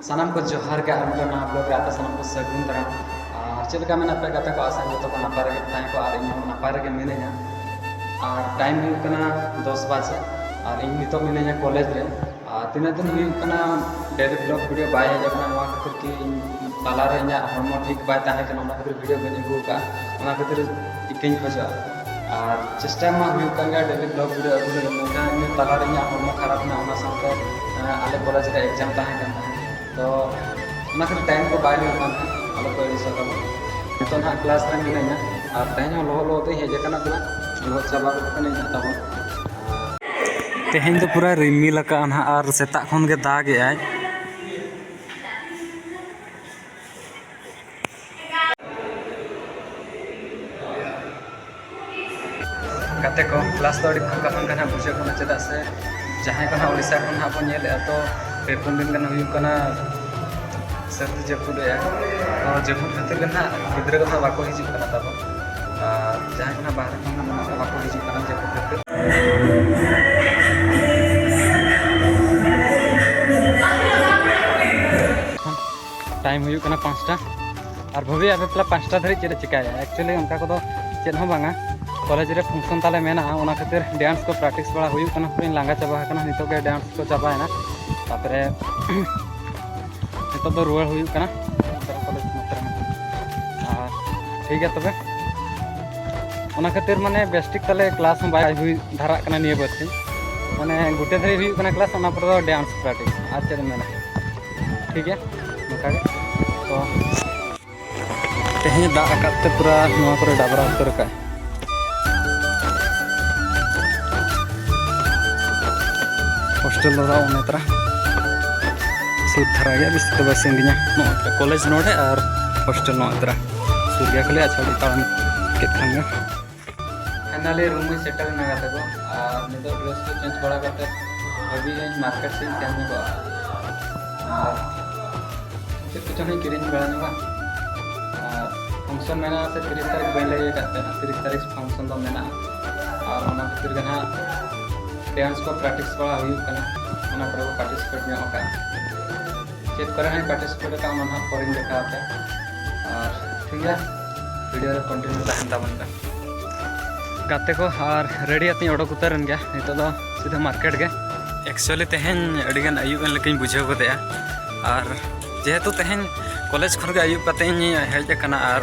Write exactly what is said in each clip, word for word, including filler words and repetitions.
ᱥᱟᱱᱟᱢ ᱠᱚ ᱡᱚᱦᱟᱨ ᱜᱮ, ᱟᱨ ᱢᱤᱫᱴᱟᱝ ᱱᱟᱣᱟ vlog ᱨᱮ ᱟᱯᱮ ᱥᱟᱱᱟᱢ ᱠᱚ ᱥᱟᱹᱜᱩᱱ ᱫᱟᱨᱟᱢ᱾ ᱟᱨ ᱪᱮᱫ ᱞᱮᱠᱟ ᱢᱮᱱᱟᱜ ᱯᱮᱭᱟ ᱜᱟᱛᱮ ᱠᱚ? ᱟᱥᱟ ᱡᱚᱛᱚ ᱠᱚ ᱱᱟᱯᱟᱭ ᱨᱮᱜᱮ ᱛᱟᱦᱮᱸ ᱠᱚ, ᱟᱨ ᱤᱧ ᱦᱚᱸ ᱱᱟᱯᱟᱭ ᱨᱮᱜᱮ ᱢᱤᱱᱟᱹᱧᱟ᱾ ᱟᱨ time ᱦᱩᱭᱩᱜ ᱠᱟᱱᱟ ᱫᱚᱥ ᱵᱟᱡᱮ, ᱟᱨ ᱤᱧ ᱱᱤᱛᱚᱜ ᱢᱤᱱᱟᱹᱧᱟ ᱠᱚᱞᱮᱡᱽ ᱨᱮ᱾ ᱟᱨ ᱛᱤᱱᱟᱹᱜ ᱫᱤᱱ ᱦᱩᱭᱩᱜ ᱠᱟᱱᱟ daily vlog video ᱵᱟᱭ ᱦᱮᱡ ᱟᱠᱟᱱᱟ, ᱱᱚᱣᱟ ᱠᱷᱟᱹᱛᱤᱨ ᱠᱤ ᱤᱧ ᱛᱟᱞᱟᱨᱮ ᱤᱧᱟᱹᱜ ᱦᱚᱲᱢᱚ ᱴᱷᱤᱠ ᱵᱟᱭ ᱛᱟᱦᱮᱸ ᱠᱟᱱᱟ, ᱚᱱᱟ ᱠᱷᱟᱹᱛᱤᱨ video ᱵᱟᱹᱧ ᱟᱹᱜᱩ ᱟᱠᱟᱫᱼᱟ, ᱚᱱᱟ ᱠᱷᱟᱹᱛᱤᱨ ᱤᱠᱟᱹᱧ ᱠᱷᱚᱡᱚᱜᱼᱟ᱾ ᱟᱨ ᱪᱮᱥᱴᱟ ᱢᱟ ᱦᱩᱭᱩᱜ ᱠᱟᱱ ᱜᱮᱭᱟ daily vlog video ᱟᱹᱜᱩ ᱞᱟᱹᱜᱤᱫ, ᱢᱮᱱᱠᱷᱟᱱ ᱤᱧᱟᱹᱜ ᱛᱟᱞᱟᱨᱮ ᱤᱧᱟᱹᱜ ᱦᱚᱲᱢᱚ ᱠᱷᱟᱨᱟᱯ ᱮᱱᱟ, ᱚᱱᱟ ᱥᱟᱶᱛᱮ, ᱮᱸ, ᱟᱞᱮ ᱠᱚᱞᱮᱡᱽ ᱨᱮ exam ᱛᱟᱦᱮᱸ ᱠᱟᱱ ᱛᱟᱦᱮᱸᱫ, ᱛᱚ ᱚᱱᱟ ᱠᱷᱟᱹᱛᱤᱨ time ᱠᱚ ᱵᱟᱭ ᱦᱩᱭᱩᱜ ᱠᱟᱱ ᱛᱟᱦᱮᱸᱫ, ᱟᱞᱚ ᱠᱚ ᱟᱹᱲᱤᱥᱚᱜ ᱛᱟᱵᱚᱱ᱾ ᱱᱤᱛᱚᱜ ᱱᱟᱦᱟᱜ class ᱨᱮ ᱢᱤᱱᱟᱹᱧᱟ, ᱟᱨ ᱛᱮᱦᱮᱧ ᱦᱚᱸ ᱞᱚᱦᱚᱫ ᱞᱚᱦᱚᱫ ᱛᱮᱧ ᱦᱮᱡ ᱟᱠᱟᱱᱟ, ᱯᱩᱨᱟᱹ ᱞᱚᱦᱚᱫ ᱪᱟᱵᱟ ᱜᱚᱫ ᱠᱟᱹᱱᱟᱹᱧ ᱱᱟᱦᱟᱜ ᱛᱟᱵᱚᱱ᱾ ᱛᱮᱦᱮᱧ ᱫᱚ ᱯᱩᱨᱟᱹ ᱨᱤᱢᱤᱞ ᱟᱠᱟᱜᱼᱟ ᱱᱟᱦᱟᱜ, ᱟᱨ ᱥᱮᱛᱟᱜ ᱠᱷᱚᱱ ᱜᱮ ᱫᱟᱜ ᱮᱜᱼᱟᱭ᱾ ᱜᱟᱛᱮ ᱠᱚ, class ᱫᱚ ᱟᱹᱰᱤ ᱯᱷᱟᱸᱠᱟ ᱯᱷᱟᱸᱠᱟ ᱱᱟᱦᱟᱜ ᱵᱩᱡᱷᱟᱹᱜ ᱠᱟᱱᱟ, ᱪᱮᱫᱟᱜ ᱥᱮ ᱡᱟᱦᱟᱸᱭ ᱠᱚ ᱱᱟᱦᱟᱜ ᱳᱰᱤᱥᱟ ᱠᱷᱚᱱ ᱱᱟᱦᱟᱜ ᱵᱚᱱ ᱧᱮᱞᱮᱫᱼᱟ, ᱛᱚ ᱯᱮ ᱯᱩᱱ ᱫᱤᱱ ᱜᱟᱱ ᱦᱩᱭᱩᱜ ᱠᱟᱱᱟ ᱥᱟᱹᱨᱫᱤ ᱡᱟᱹᱯᱩᱫ ᱮᱜᱼᱟ᱾ ᱛᱚ ᱡᱟᱹᱯᱩᱫ ᱠᱷᱟᱹᱛᱤᱨ ᱜᱮ ᱱᱟᱦᱟᱜ ᱜᱤᱫᱽᱨᱟᱹ ᱠᱚ ᱱᱟᱦᱟᱜ ᱵᱟᱠᱚ ᱦᱤᱡᱩᱜ ᱠᱟᱱᱟ ᱛᱟᱵᱚᱱ, ᱟᱨ ᱡᱟᱦᱟᱸᱭ ᱠᱚ ᱱᱟᱦᱟᱜ ᱵᱟᱦᱨᱮ ᱠᱷᱚᱱ ᱱᱟᱦᱟᱜ ᱵᱟᱠᱚ ᱦᱤᱡᱩᱜ ᱠᱟᱱᱟ ᱡᱟᱹᱯᱩᱫ ᱠᱷᱟᱹᱛᱤᱨ᱾ Time ᱦᱩᱭᱩᱜ ᱠᱟᱱᱟ ᱯᱟᱸᱪᱴᱟ᱾ ᱟᱨ ᱵᱷᱟᱹᱵᱤ, ᱟᱯᱮ ᱛᱟᱦᱞᱮ ᱯᱟᱸᱪᱴᱟ ᱫᱷᱟᱹᱨᱤᱡ ᱪᱮᱫ ᱮ ᱪᱤᱠᱟᱹᱭᱟ? Actually ᱚᱱᱠᱟ ᱠᱚᱫᱚ ᱪᱮᱫ ᱦᱚᱸ ᱵᱟᱝᱟ, ᱠᱚᱞᱮᱡᱽ ᱨᱮ function ᱛᱟᱞᱮ ᱢᱮᱱᱟᱜᱼᱟ, ᱚᱱᱟ ᱠᱷᱟᱹᱛᱤᱨ dance ᱠᱚ practice ᱵᱟᱲᱟ ᱦᱩᱭᱩᱜ ᱠᱟᱱᱟ᱾ ᱯᱩᱨᱟᱹᱧ ᱞᱟᱸᱜᱟ ᱪᱟᱵᱟ ᱟᱠᱟᱱᱟ, ᱱᱤᱛᱚᱜ ᱜᱮ dance ᱠᱚ ᱪᱟᱵᱟᱭᱮᱱᱟ᱾ ᱛᱟᱯᱚᱨᱮ ᱱᱤᱛᱚᱜ ᱫᱚ ᱨᱩᱣᱟᱹᱲ ᱦᱩᱭᱩᱜ ᱠᱟᱱᱟ ᱠᱚᱞᱮᱡᱽ ᱱᱚᱛᱮ ᱨᱮ᱾ ᱟᱨ ᱴᱷᱤᱠ ᱜᱮᱭᱟ ᱛᱚᱵᱮ, ᱚᱱᱟ ᱠᱷᱟᱹᱛᱤᱨ ᱢᱟᱱᱮ ᱵᱮᱥ ᱴᱷᱤᱠ ᱛᱟᱞᱮ class ᱦᱚᱸ ᱵᱟᱭ ᱦᱩᱭ ᱫᱷᱟᱨᱟᱜ ᱠᱟᱱᱟ ᱱᱤᱭᱟᱹ ᱵᱟᱨᱥᱤᱧ᱾ ᱢᱟᱱᱮ ᱜᱚᱴᱮ ᱫᱷᱟᱹᱨᱤᱡ ᱦᱩᱭᱩᱜ ᱠᱟᱱᱟ class, ᱚᱱᱟ ᱯᱚᱨᱮ ᱫᱚ dance practice, ᱟᱨ ᱪᱮᱫ ᱮᱢ ᱢᱮᱱᱟ᱾ ᱴᱷᱤᱠ ᱜᱮᱭᱟ, ᱱᱚᱝᱠᱟ ᱜᱮ᱾ ᱛᱚ ᱛᱮᱦᱮᱧ ᱫᱟᱜ ᱟᱠᱟᱫ ᱛᱮ ᱯᱩᱨᱟᱹ ᱱᱚᱣᱟ ᱠᱚᱨᱮ ᱰᱟᱵᱨᱟ ᱩᱛᱟᱹᱨ ᱟᱠᱟᱫ᱾ Hostel ᱫᱚ ᱱᱚᱜᱼᱚ ᱱᱚᱛᱨᱟ ᱥᱩᱨ ᱫᱷᱟᱨᱟ ᱜᱮᱭᱟ, ᱵᱮᱥᱤ ᱫᱚ ᱵᱟᱭ ᱥᱟᱺᱜᱤᱧᱟ᱾ ᱱᱚᱜᱼᱚ ᱱᱚᱛᱨᱟ ᱠᱚᱞᱮᱡᱽ ᱱᱚᱰᱮ ᱟᱨ hostel ᱱᱚᱜᱼᱚ ᱱᱚᱛᱨᱟ ᱥᱩᱨ ᱜᱮᱭᱟ, ᱠᱷᱟᱹᱞᱤ ᱟᱪᱪᱷᱟ ᱟᱹᱰᱤ ᱛᱟᱲᱟᱢ ᱠᱮᱫ ᱠᱷᱟᱱ ᱜᱮ᱾ Finally room ᱤᱧ settle ᱮᱱᱟ ᱜᱟᱛᱮ ᱠᱚ, ᱟᱨ ᱱᱤᱛᱚᱜ dress ᱠᱚ change ᱵᱟᱲᱟ ᱠᱟᱛᱮ ᱵᱷᱟᱹᱵᱤᱭᱟᱹᱧ market ᱥᱮᱫ ᱤᱧ ᱥᱮᱱ ᱧᱚᱜᱚᱜᱼᱟ᱾ ᱟᱨ ᱪᱮᱫ ᱠᱚᱪᱚᱝ ᱤᱧ ᱠᱤᱨᱤᱧ ᱵᱟᱲᱟ ᱧᱚᱜᱟ᱾ ᱟᱨ function ᱢᱮᱱᱟᱜᱼᱟ ᱥᱮ ᱛᱤᱨᱤᱥ ᱛᱟᱹᱨᱤᱠᱷ ᱵᱟᱹᱧ ᱞᱟᱹᱭ ᱟᱠᱟᱫ ᱯᱮ, ᱛᱤᱨᱤᱥ ᱛᱟᱹᱨᱤᱠᱷ function ᱫᱚ ᱢᱮᱱᱟᱜᱼᱟ᱾ ᱟᱨ ᱚᱱᱟ ᱠᱷᱟᱹᱛᱤᱨ ᱜᱮ ᱱᱟᱦᱟᱜ dance ᱠᱚ practice ᱵᱟᱲᱟ ᱦᱩᱭᱩᱜ ᱠᱟᱱᱟ, ᱚᱱᱟ ᱠᱚᱨᱮ ᱠᱚ participate ᱧᱚᱜ ᱟᱠᱟᱫᱼᱟ᱾ ᱪᱮᱫ ᱠᱚᱨᱮ ᱦᱚᱸᱧ ᱯᱟᱨᱴᱤᱥᱤᱯᱮᱴ ᱟᱠᱟᱫ, ᱚᱱᱟ ᱱᱟᱦᱟᱜ ᱯᱚᱨᱮᱧ ᱫᱮᱠᱷᱟᱣ ᱟᱯᱮᱭᱟ᱾ ᱟᱨ ᱴᱷᱤᱠ ᱜᱮᱭᱟ, ᱵᱷᱤᱰᱤᱭᱳ ᱨᱮ ᱠᱚᱱᱴᱤᱱᱤᱭᱩ ᱛᱟᱦᱮᱱ ᱛᱟᱵᱚᱱ ᱯᱮ᱾ ᱜᱟᱛᱮ ᱠᱚ, ᱟᱨ ᱨᱮᱰᱤ ᱟᱛᱮᱧ ᱚᱰᱚᱠ ᱩᱛᱟᱹᱨ ᱮᱱ ᱜᱮᱭᱟ᱾ ᱱᱤᱛᱚᱜ ᱫᱚ ᱥᱤᱫᱷᱟᱹ ᱢᱟᱨᱠᱮᱴ ᱜᱮ᱾ ᱮᱠᱪᱩᱭᱮᱞᱤ ᱛᱮᱦᱮᱧ ᱟᱹᱰᱤᱜᱟᱱ ᱟᱹᱭᱩᱵ ᱮᱱ ᱞᱮᱠᱟᱧ ᱵᱩᱡᱷᱟᱹᱣ ᱜᱚᱫᱮᱜᱼᱟ, ᱟᱨ ᱡᱮᱦᱮᱛᱩ ᱛᱮᱦᱮᱧ ᱠᱚᱞᱮᱡᱽ ᱠᱷᱚᱱ ᱜᱮ ᱟᱹᱭᱩᱵ ᱠᱟᱛᱮ ᱤᱧ ᱦᱮᱡ ᱟᱠᱟᱱᱟ, ᱟᱨ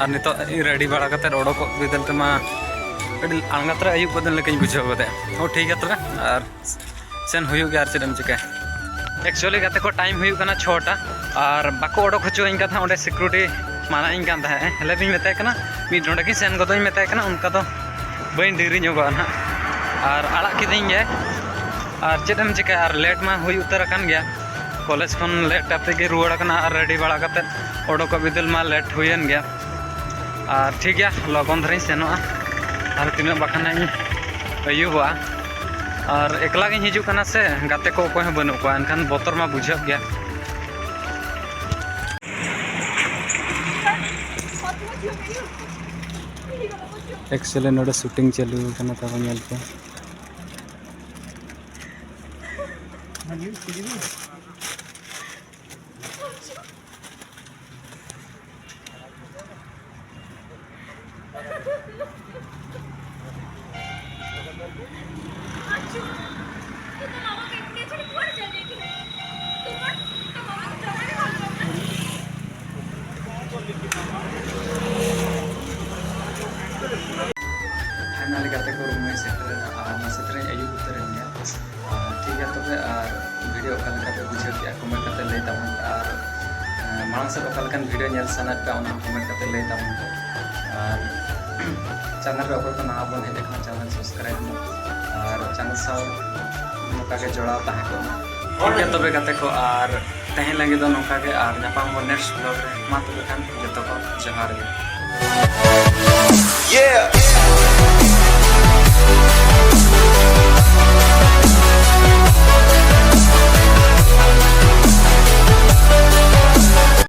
ᱟᱨ ᱱᱤᱛᱚᱜ ᱨᱮᱰᱤ ᱵᱟᱲᱟ ᱠᱟᱛᱮ ᱚᱰᱚᱠᱚᱜ ᱵᱤᱫᱟᱹᱞ ᱛᱮᱢᱟ ᱟᱹᱰᱤ ᱟᱬᱜᱟᱛ ᱨᱮ ᱟᱹᱭᱩᱵ ᱜᱚᱫ ᱮᱱ ᱞᱮᱠᱟᱧ ᱵᱩᱡᱷᱟᱹᱣ ᱜᱚᱫᱮᱜᱼᱟ᱾ ᱦᱚᱸ, ᱴᱷᱤᱠ ᱜᱮᱭᱟ ᱛᱚᱵᱮ, ᱟᱨ ᱥᱮᱱ ᱦᱩᱭᱩᱜ ᱜᱮᱭᱟ, ᱟᱨ ᱪᱮᱫ ᱮᱢ ᱪᱤᱠᱟᱹᱭᱟ᱾ ᱮᱠᱪᱩᱭᱮᱞᱤ ᱜᱟᱛᱮ ᱠᱚ, ᱴᱟᱭᱤᱢ ᱦᱩᱭᱩᱜ ᱠᱟᱱᱟ ᱪᱷᱚᱴᱟ, ᱟᱨ ᱵᱟᱠᱚ ᱚᱰᱚᱠ ᱦᱚᱪᱚᱣᱟᱹᱧ ᱠᱟᱱ ᱛᱟᱦᱮᱸᱫ, ᱚᱸᱰᱮ ᱥᱤᱠᱩᱨᱤᱴᱤ ᱢᱟᱱᱟᱧ ᱠᱟᱱ ᱛᱟᱦᱮᱸᱫ᱾ ᱦᱮᱞᱮᱯ ᱤᱧ ᱢᱮᱛᱟᱭ ᱠᱟᱱᱟ, ᱢᱤᱫ ᱰᱚᱸᱰᱮᱠ ᱤᱧ ᱥᱮᱱ ᱜᱚᱫᱚᱜ ᱤᱧ ᱢᱮᱛᱟᱭ ᱠᱟᱱᱟ, ᱚᱱᱠᱟ ᱫᱚ ᱵᱟᱹᱧ ᱰᱮᱨᱤ ᱧᱚᱜᱚᱜᱼᱟ ᱱᱟᱦᱟᱜ᱾ ᱟᱨ ᱟᱲᱟᱜ ᱠᱤᱫᱤᱧ ᱜᱮ, ᱟᱨ ᱪᱮᱫ ᱮᱢ ᱪᱤᱠᱟᱹᱭᱟ, ᱟᱨ ᱞᱮᱴ ᱢᱟ ᱦᱩᱭ ᱩᱛᱟᱹᱨ ᱟᱠᱟᱱ ᱜᱮᱭᱟ᱾ ᱠᱚᱞᱮᱡᱽ ᱠᱷᱚᱱ ᱞᱮᱴ ᱠᱟᱛᱮ ᱜᱮ ᱨᱩᱣᱟᱹᱲ ᱟᱠᱟᱱᱟ, ᱟᱨ ᱨᱮᱰᱤ ᱵᱟᱲᱟ ᱠᱟᱛᱮ ᱚᱰᱚᱠᱚᱜ ᱵᱤᱫᱟᱹᱞ ᱢᱟ ᱞᱮᱴ ᱦᱩᱭᱮᱱ ᱜᱮᱭᱟ᱾ ᱟᱨ ᱴᱷᱤᱠ ᱜᱮᱭᱟ, ᱞᱚᱜᱚᱱ ᱫᱷᱟᱨᱟᱧ ᱥᱮᱱᱚᱜᱼᱟ, ᱟᱨ ᱛᱤᱱᱟᱹᱜ ᱵᱟᱠᱷᱟᱱ ᱤᱧ ᱟᱹᱭᱩᱵᱚᱜᱼᱟ᱾ ᱟᱨ ᱮᱠᱞᱟ ᱜᱤᱧ ᱦᱤᱡᱩᱜ ᱠᱟᱱᱟ ᱥᱮ, ᱜᱟᱛᱮ ᱠᱚ ᱚᱠᱚᱭ ᱦᱚᱸ ᱵᱟᱹᱱᱩᱜ ᱠᱚᱣᱟ, ᱮᱱᱠᱷᱟᱱ ᱵᱚᱛᱚᱨ ᱢᱟ ᱵᱩᱡᱷᱟᱹᱜ ᱜᱮᱭᱟ᱾ ᱮᱠᱪᱩᱭᱮᱞᱤ ᱱᱚᱰᱮ ᱥᱩᱴᱤᱝ ᱪᱟᱹᱞᱩ ᱟᱠᱟᱱᱟ, ᱛᱟᱵᱚ ᱧᱮᱞ ᱯᱮ᱾ ᱯᱷᱟᱭᱱᱟᱞᱤ ᱜᱟᱛᱮ ᱠᱚ, ᱨᱩᱢ ᱨᱮᱧ ᱥᱮᱴᱮᱨᱮᱱᱟ ᱟᱨ ᱱᱟᱥᱮ ᱫᱷᱟᱨᱟᱧ ᱟᱹᱭᱩᱵ ᱩᱛᱟᱹᱨᱮᱱ ᱜᱮᱭᱟ᱾ ᱟᱨ ᱴᱷᱤᱠ ᱜᱮᱭᱟ ᱛᱚᱵᱮ, ᱟᱨ ᱵᱷᱤᱰᱤᱭᱳ ᱚᱠᱟ ᱞᱮᱠᱟ ᱯᱮ ᱵᱩᱡᱷᱟᱹᱣ ᱠᱮᱜᱼᱟ, ᱠᱚᱢᱮᱱᱴ ᱠᱟᱛᱮ ᱞᱟᱹᱭ ᱛᱟᱵᱚᱱ ᱯᱮ᱾ ᱟᱨ, ᱮᱸ, ᱢᱟᱲᱟᱝ ᱥᱮᱫ ᱚᱠᱟ ᱞᱮᱠᱟᱱ ᱵᱷᱤᱰᱤᱭᱳ ᱧᱮᱞ ᱥᱟᱱᱟᱭᱮᱫ ᱯᱮᱭᱟ, ᱚᱱᱟ ᱦᱚᱸ ᱠᱚᱢᱮᱱᱴ ᱠᱟᱛᱮ ᱞᱟᱹᱭ ᱛᱟᱵᱚᱱ ᱯᱮ᱾ ᱟᱨ ᱪᱮᱱᱮᱞ ᱨᱮ ᱚᱠᱚᱭ ᱠᱚ ᱱᱟᱣᱟ ᱵᱚᱱ ᱦᱮᱡ ᱟᱠᱟᱱᱟ, ᱪᱮᱱᱮᱞ ᱥᱟᱵᱥᱠᱨᱟᱭᱤᱵᱽ ᱢᱮ ᱟᱨ ᱪᱮᱱᱮᱞ ᱥᱟᱶ ᱱᱚᱝᱠᱟ ᱜᱮ ᱡᱚᱲᱟᱣ ᱛᱟᱦᱮᱸ ᱠᱚᱜ ᱢᱮ᱾ ᱴᱷᱤᱠ ᱜᱮᱭᱟ ᱛᱚᱵᱮ ᱜᱟᱛᱮ ᱠᱚ, ᱟᱨ ᱛᱮᱦᱮᱧ ᱞᱟᱹᱜᱤᱫ ᱫᱚ ᱱᱚᱝᱠᱟ ᱜᱮ, ᱟᱨ ᱧᱟᱯᱟᱢ ᱵᱚᱱ ᱱᱮᱠᱥᱴ ᱵᱞᱚᱜ ᱨᱮ᱾ ᱢᱟ ᱛᱚᱵᱮ ᱠᱷᱟᱱ ᱡᱚᱛᱚ ᱠᱚ ᱡᱚᱦᱟᱨ ᱜᱮ᱾ Yeah.